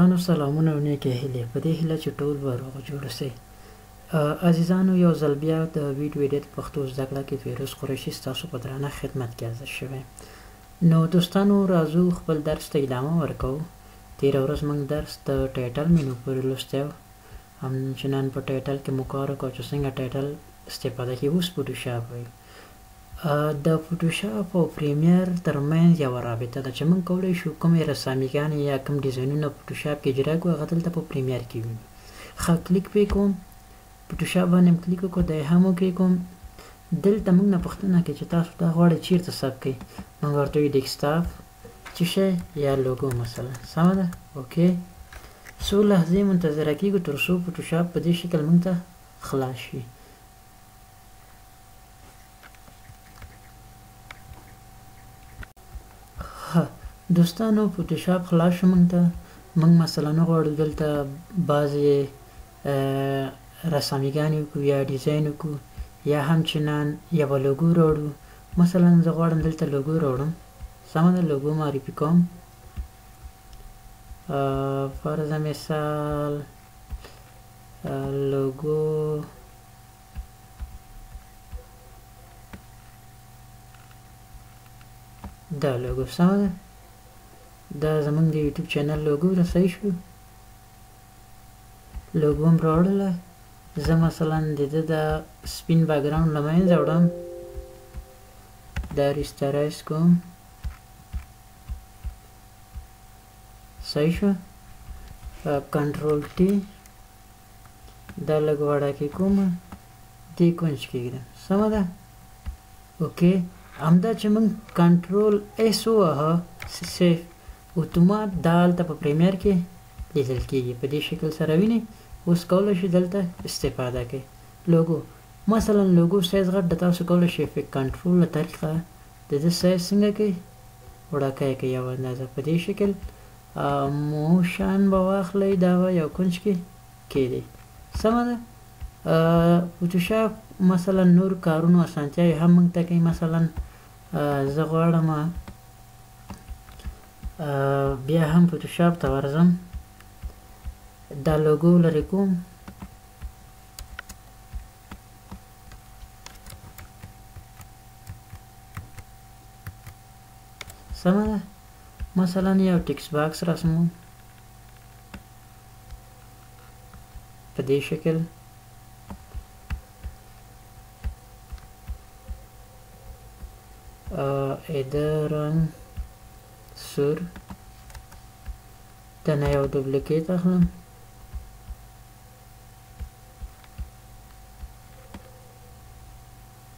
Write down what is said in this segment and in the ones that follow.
دوستانو سلامونه او نیکې هیلې، په دې هیله چې ټول به روغ جوړ اوسئ. عزیزانو، یو ځل بیا د ویډیو ایډیټ پښتو زده کړه کې فیروز قریشي ستاسو په درانه خدمت کې حاضر شوی. نو دوستانو، راځو خپل درس ته ادامه ورکوو. تېره ورځ موږ درس د title menu پورې لوستی و، همچنان په title کې مو کار وکړ چې څنګه title استفاده کېږي. اوس فوټوشاپ وایو. د فوټوشاپ او پریمیر ترمنځ یوه رابطه ده چې موږ کولی شو کومې رسامیګانې یا کوم ډیزاینونه فوټوشاپ کې اجرا کړو، هغه دلته په پریمیر کې وینو. ښه، کلیک پرې کوم، فوټوشاپ باندې هم کلیک وکړو، دی هم okay کوم. دلته موږ نه پوښتنه کوي چې تاسو دا غواړئ چیرته ثبت کړئ. موږ ورته وایو desktop څه شی یا لوګو مثلا، سمه ده، okay. څو لحظې منتظره کېږو تر څو فوټوشاپ په دې شکل موږ ته خلاص شي. ښه دوستانو، فوټوشاپ خلاص شو موږ ته. موږ مثلا غواړو دلته بعضې رسامیګانې وکړو یا ډیزاین وکړو یا همچنان یوه لوګو راوړو. مثلا زه غواړم دلته لوګو راوړم، سمه ده، لوګو معرفي کوم. فرض مثال لوګو دا لوګو، سمه ده، دا زمونږ د یوټیوب channel لوګو ده، صحیح شو. لوګو هم راوړله. زه مثلا د ده دا سپین background له منځه وړم، دا rasterize کوم، صحیح شو. control T، دا لږ وړه کې کوم، دې کنج کې ږدم، سمه ده، okay. همدا چې موږ control S ووهه save، اتومات دا هلته په پریمیر کې لیدل کېږي په دې شکل سره وینئ. اوس کولی شئ دلته استفاده کړئ. لوګو مثلا لوګو سایز غټ د تاسو کولی شئ effect control له طریقه د ده سایز څنګه کوي، وړاکی کوي یو اندازه په دې شکل. motion به واخلئ، دا به یو کنج کې کېدی، سمه ده. فوټوشاپ مثلا نور کارونو اسانتیاوې هم موږ ته کوي. مثلا زه غواړم بیا هم فوټوشاپ ته ورځم، دا لوګو لرې کوم، سمه ده. مثلا یو text box رسمو په دې شکل، د رنګ سور، دنه یو duplicate اخلم،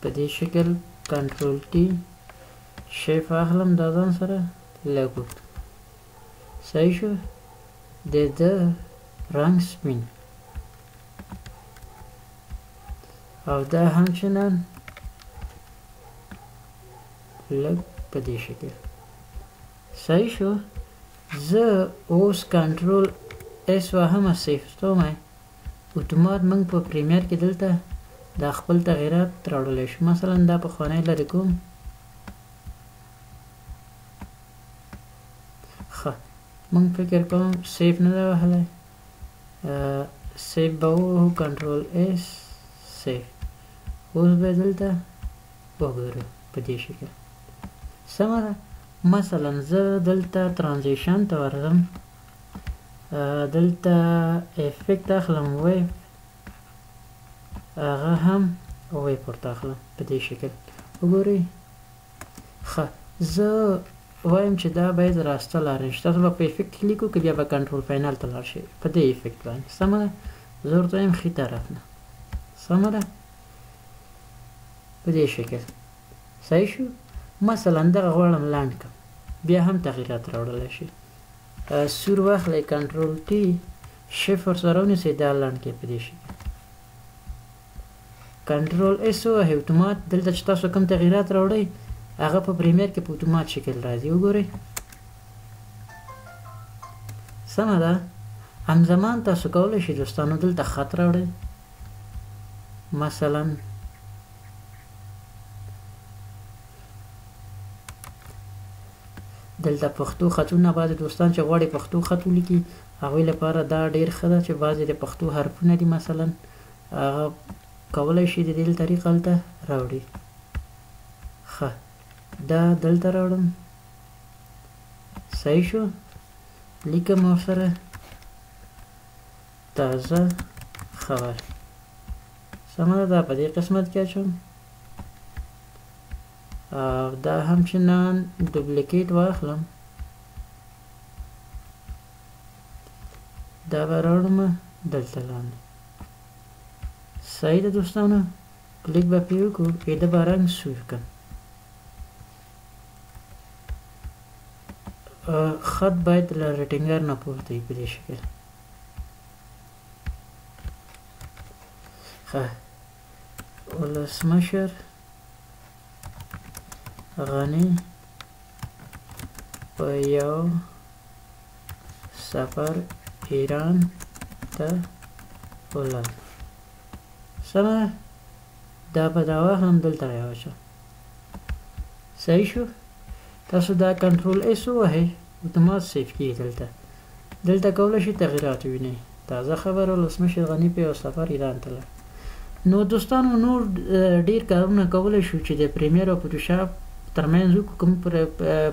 په دې شکل control T، shift اخلم دا ځان سره لږ اوږد، صحیح شو. د ده رنګ سپین او دا همچنان لږ په دې شکل، صحیح شو. زه اوس control S وهم، save کوم، اتومات موږ په پریمیر کې دلته دا خپل تغیرات راوړلی شو. مثلا دا پخوانی لرې کوم، ښه موږ فکر کوم save نه ده وهلی، save به ووهو، control S save. اوس به دلته وګورو په دې شکل، سمه ده. مثلا زه دلته transition ته ورځم، دلته effect اخلم، wipe، هغه هم wipe ورته اخلم په دې شکل، وګورئ. ښه، زه وایم چې دا باید راسته لار شي. تاسو به په effect کلیک وکړئ، بیا به control panel ته لاړ شئ په دې effect باندې، سمه ده. زه ورته وایم ښي طرف نه، سمه ده، په دې شکل، صحیح شو. مثلا دغه غواړم لنډ کړم، بیا هم تغییرات راوړلی شي. سور واخلئ، control T، shift ورسره ونیسئ، دا لنډ کړئ په دې شکل، control S ووهئ، اتومات دلته چې تاسو کوم تغییرات راوړئ هغه په پریمیر کې په اتومات شکل راځي، وګورئ، سمه ده. همزمان تاسو کولی شئ دوستانو دلته خط راوړئ، مثلا دلته پښتو خطونه، بعضې دوستان چې غواړي پښتو خط ولیکي هغوی لپاره دا ډېر ښه ده چې بعضې د پښتو حرفونه دي مثلا هغه کولی شي د دې طریقه هلته راوړي. ښه دا دلته راوړم، صحیح شو. لیکم ورسره تازه خبر، سمه ده. دا په دې قسمت کې اچوم او دا همچنان duplicate واخلم، دا به راوړم دلته لاندې. صحیح ده دوستانو، کلیک به پرې وکړو، ده به رنګ سور کړم. خط باید له rectangle نه پورته وي په دې شکل. ښه ولسمشر غني په یو سفر ایران ته ولاړ. سمه ده، دا به دا واخلم دلته راواچوم. صحیح شو. تاسو دا control S ووهئ، اتومات save کېږي. دلته کولی شئ تغیرات ووینئ. تازه خبر ولسمشر غني په یو سفر ایران ته لاړ. نو دوستانو نور ډېر کارونه کولی شو چې د Premiere او Photoshop ترمنځ وکړو. کوم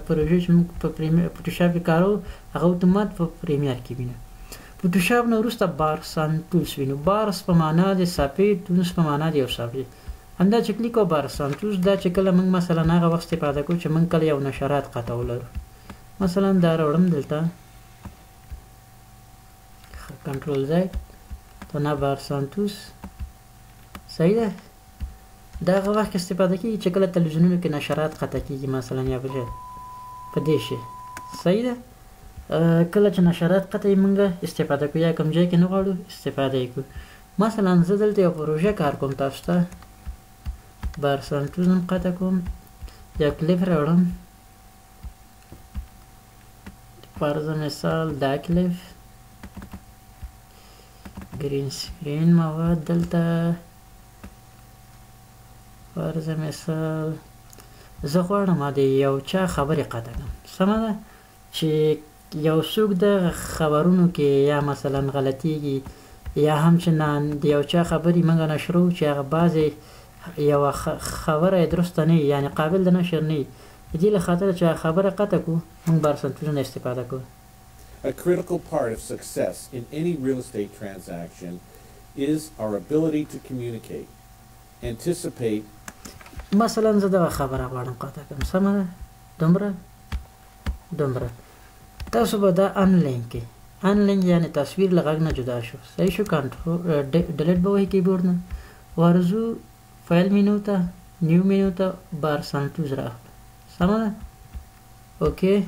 پروژې چې موږ په Photoshop کې کارو هغه اتومات په Premiere کې وینو. Photoshop نه وروسته bars and tools وینو. bars په معنا د څپې، tools په معنا د یو څپې. همدا چې کلیک او bars and tools، دا چې کله موږ مثلا هغه وخت استفاده کوو چې موږ کله یو نشرات قطع ولرو. مثلا دا راوړم دلته، control Z، تنها bars and tools. صحیح ده. دا هغه وخت کې استفاده کېږي چې کله تلویزیونونو کې نشرات قطع کېږي مثلا یا بل شی په دې شي. صحیح ده. کله چې نشرات قطع وي موږ استفاده کوو، یا کوم ځای کې نه غواړو استفاده یې کوو. مثلا زه دلته یو پروژه کار کوم، تاسو ته bars and tools هم قطع کوم، یو کلیپ راوړم، فرض مثال دا clip green screen مواد دلته فرض مثال زه غواړم د یو چا خبرې قطع کړم. سمه ده چې یو څوک د خبرونو کې یا مثلا غلطیږي یا هم چې د یو چا خبرې موږ نشرو چې هغه بعضې یوه خبره یې درسته نه وي، یعنې قابل د نشر نه وي، د دې له خاطره چې هغه خبره قطع کړو موږ bars and tools نه استفاده کوو. A critical part of success in any real estate transaction is our ability to communicate, anticipate. مثلا زه دغه خبره غواړم قطع کړم. سمه ده، دومره دومره تاسو به دا unlink کړئ. unlink یعنې تصویر له غږ نه جدا شو. صحیح شو. control delete به وهئ کیبورډ نه، ورځو file menu ته، new menu ته، bars and tools راخلو. سمه ده. okay،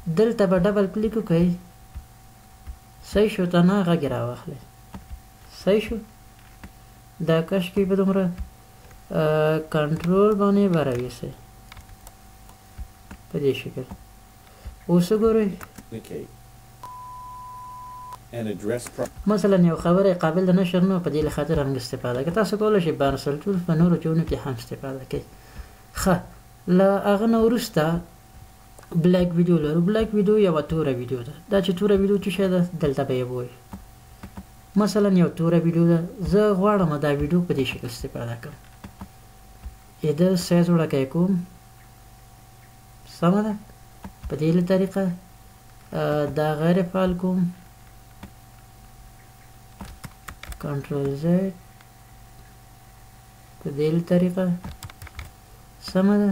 دلته به double click وکړئ. صحیح شو، تنها غږ راواخلئ. صحیح شو. دا کش کړئ په دومره کنټرول باندې به راویسئ په دې شکل. اوس وګورئ مثلا یو خبره قابل د نشر نه په دې خاطر هم استفاده کوي. تاسو کولی شئ bars and tools په نورو ځایونو کې هم استفاده کوئ. ښه، له هغه نه وروسته black video لرو. black video یوه توره ویډیو ده. دا چې توره ویډیو څه شی ده دلته به یې ووایو. مثلا یو توره ویډیو ده، زه غواړم دا ویډیو په دې شکل استفاده کړم. د سایز وړکی کوم. سمه ده، په دې طریقه دا غیر فعال کوم، control Z په دې طریقه. سمه ده.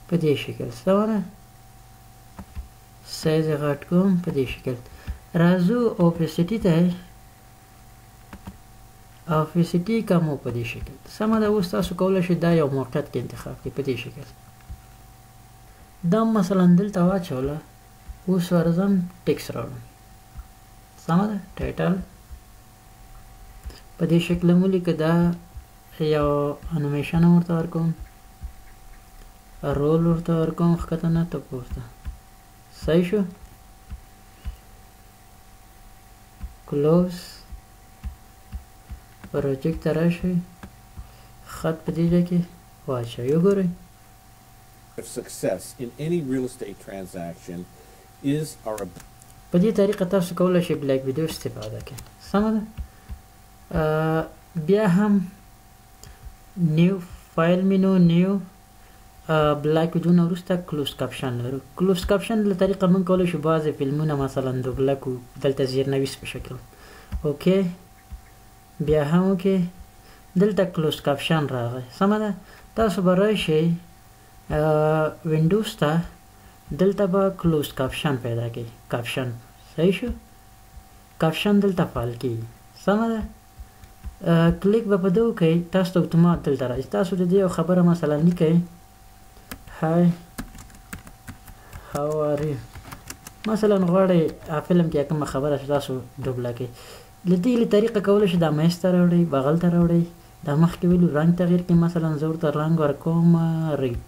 په دې شکل. سمه ده. سایز یې غټ کوم په دې شکل. راځو opacity ته، opacity کمو په دې شکل. سمه ده. اوس تاسو کولی شئ دا یو موقعیت کې انتخاب کړئ په دې شکل. دا مثلا دلته واچوله. اوس ورځم ټیکس راوړم. سمه ده. title په دې شکل مو ولیکه. دا یو انیمیشن هم ورته ورکوم، roll ورته ورکوم ښکته نه ته پورته. صحیح شو. close. پروجیکټ ته راشئ، خط په دې ځای کې واچوئ، وګورئ. Of success in any real estate transaction is our په دې طریقه تاسو کولی شئ Black Widow استفاده کړئ. سمه ده. بیا هم new file menu، new Black Widow نه وروسته close caption لرو. close caption له طریقه موږ کولی شو بعضې فلمونه مثلا دوبله کړو دلته زیرنویس په شکل. okay، بیا هم okay، دلته close caption راغی. سمه ده. تاسو به راشئ Windows ته، دلته به close caption پیدا کړئ. caption صحیح شو، caption دلته فعال کیږي. سمه ده. کلیک به په ده وکړئ، تاسو ته اتومات دلته راځي. تاسو د دې یو خبره مثلا لیکئ، hi how are you، مثلا غواړئ فلم کې کومه خبره چې تاسو دوبله کړئ. له دې له طریقه کولی شئ دا منځ ته راوړئ، بغل ته راوړئ، دا مخکې ویلو رنګ تغییر کړئ. مثلا زه ورته رنګ ورکوم red.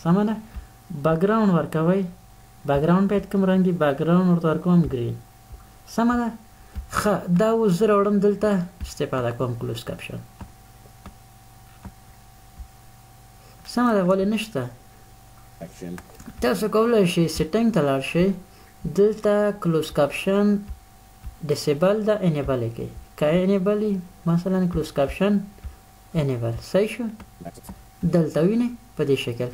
سمه ده. background ورکوئ، background باید کوم رنګ وي؟ background ورته ورکوم green. سمه ده. ښه، دا اوس زه راوړم دلته استفاده کوم close caption. سمه ده، ولې نشته؟ تاسو کولی شئ setting ته لاړ شئ، دلته close caption disable ده، enable یې کړئ. که enable یې مثلا close caption enable، صحیح شو. دلته وینئ په دې شکل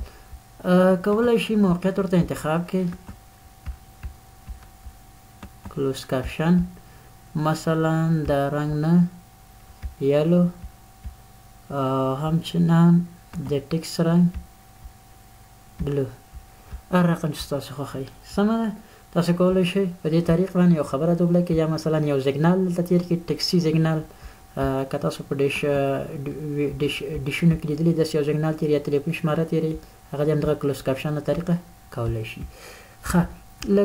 کولی شئ موقعیت ورته انتخاب کړئ، close caption مثلا د رنګ نه yellow، همچنان د ټکس رنګ blue، هر رقم چې ستاسو خوښه وي. سمه ده. تاسو کولی شئ په دې طریق باندې یو خبره دوبله کړئ، یا مثلا یو سیګنال دلته تېر کړئ، ټکسي سیګنال. که تاسو په ډیشونو کې لیدلي داسې یو سیګنال تېر یا تلیفون شماره تېرې، هغه د همدغه close caption له طریقه کولی شي. ښه، له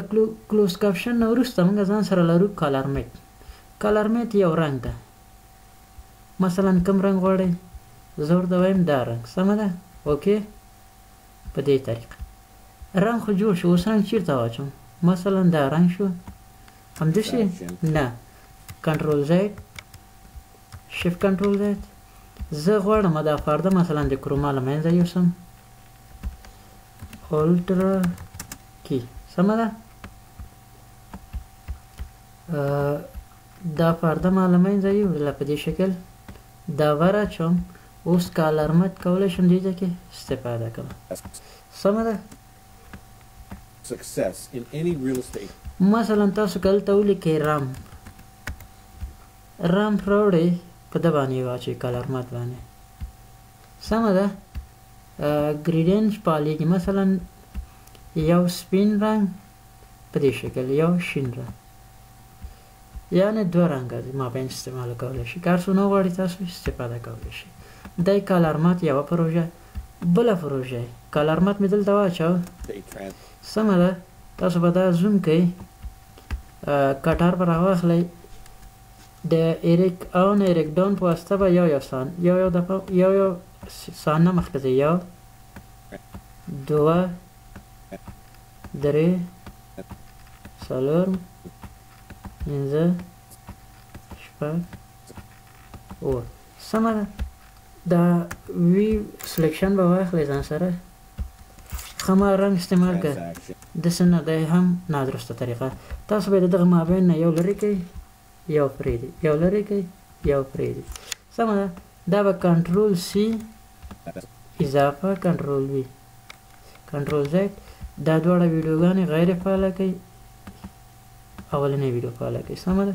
close caption نه وروسته موږ ځان سره لرو color matte. color matte یو رنګ ده، مثلا کوم رنګ غواړئ؟ زه ورته وایم دا رنګ. سمه ده. okay، په دې طریقه رنګ خو جوړ شو. اوس رنګ چیرته واچوم؟ مثلا دا رنګ شو، همداسې نه، control Z، shift control Z. زه غواړم دا پرده مثلا د chroma له منځه یوسم، alt key. سمه ده. دا پرده ما له منځه یوړله په دې شکل، دا وراچوم. اوس color matte کولی شم دې ځای کې استفاده کړم. سمه ده. Success in any real estate. مثلا تاسو که دلته ولیکئ ramp، ramp راوړئ په ده باندې واچوئ، color matte باندې. سمه ده. gradient فعالېږي، مثلا یو سپین رنګ په دې شکل، یو شین رنګ، یعنې دوه رنګه مابین استعمال کولی شي. که هر څو نه غواړي تاسو استفاده کولی شئ. دی color matte یوه پروژه، بله پروژه color matte مې دلته واچوه. سمه ده. تاسو به دا zoom کړئ، cutter به راواخلئ، د arc up arc down په واسطه به یو یو سان یو یو دفعه یو یو ثانیه مخکې ځئ، یو دوه درې څلور پنځه شپږ اووه. سمه ده. دا وی selection به واخلئ ځان سره، ښه ما رنګ استعمال کړه، داسې نه، دی هم نادرسته طریقه. تاسو به د دغه مابین نه یو لرې کړئ، یو پرېږدئ، یو لرې کړئ، یو پرېږدئ. سمه ده. دا به control C اضافه control V control Z، دا دواړه ویډیوګانې غیر فعاله کړئ، اولنۍ ویډیو فعاله کړئ. سمه ده.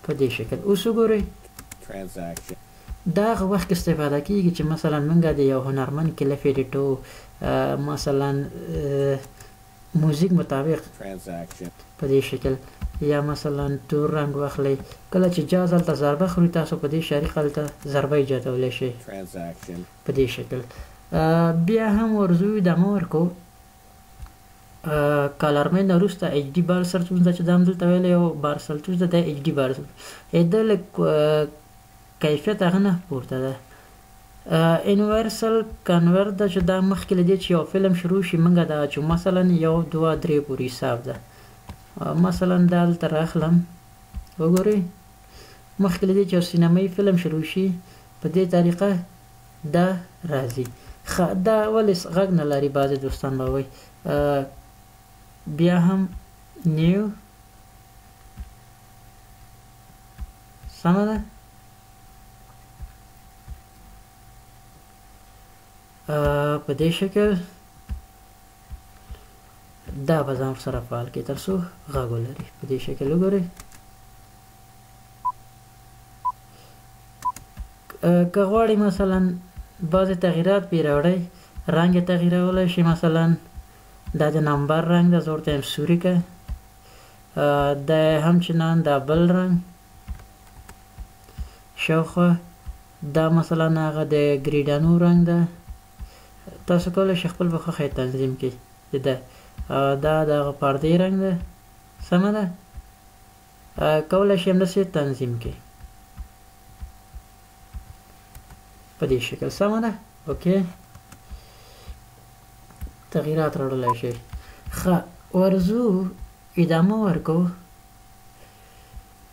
په دې شکل اوس وګورئ. دا هغه وخت استفاده کیږي چې مثلا موږ د یو هنرمند کلیپ ایډیټو، مثلا موزیک مطابق په دې شکل، یا مثلا تور رنګ واخلئ، کله چې جاز هلته ضربه خوري تاسو په دې شریق هلته ضربه ایجادولی شئ په دې شکل. بیا هم ورځو ادامه ورکو. color matte نه وروسته HD bar circle ده چې دا هم دلته ویلی یو bar circle ده، دا HD bar circle ده له کیفیت هغه نه پورته ده. universal convert ده چې دا مخکې له دې چې یو فلم شروع شي موږ دا چې مثلا یو دوه درې پورې حساب ده. مثلا دا دلته راخلم، وګورئ مخکې له دې چې یو سینمایي فلم شروع شي په دې طریقه دا راځي. ښه دا ولې غږ نه لري؟ بعضې دوستان به وایي بیا هم نیو سمه ده. په دې شکل دا به ځان سره فعال کړي تر څو غږ ولري. په دې شکل وګورئ. که غواړئ مثلا بعضې تغییرات پرې راوړئ، رنګ یې تغییرولی شي. مثلا دا د نمبر رنګ ده، زه ورته یم سوري که دا همچنان دا بل رنګ شاوخوا دا مثلا هغه د ګریډانو رنګ ده. تاسو کولی شئ خپل په خوښه یې تنظیم کړئ. ده دا د هغه پردې رنګ ده، سمه ده. کولی شئ همداسې تنظیم کړئ په دې شکل، سمه ده. okay تغییرات راوړلی شئ. ښه ورځو ادامه ورکو.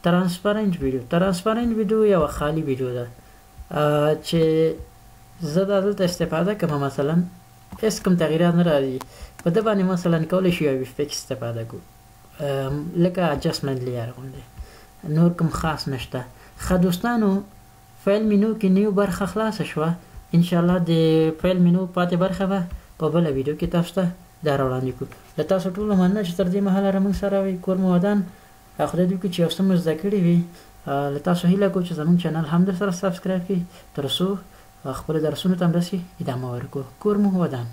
transparent video. transparent video یوه خالي ویډیو ده چې زه دا دلته استفاده کوم. مثلا هېڅ کوم تغییرات نه راځي په ده باندې. مثلا کولی شو یو effect استفاده کوو لکه adjustment layer غوندې، نور کوم خاص نشته. ښه دوستانو file menu کې new برخه خلاصه شوه. انشاءالله د file menu پاتې برخه به په بله ویډیو کې تاسو ته دا راوړاندې کړو. له تاسو ټولو مننه چې تر دې مهاله را موږ سره وئ. کور مو ودان، خدای دې وکړي چې یو څه مو زده کړي وي. له تاسو هیله کوو چې زموږ channel هم در سره subscribe کړئ تر څو خپلو درسونو ته همداسې ادامه ورکړو. کور مو ودان.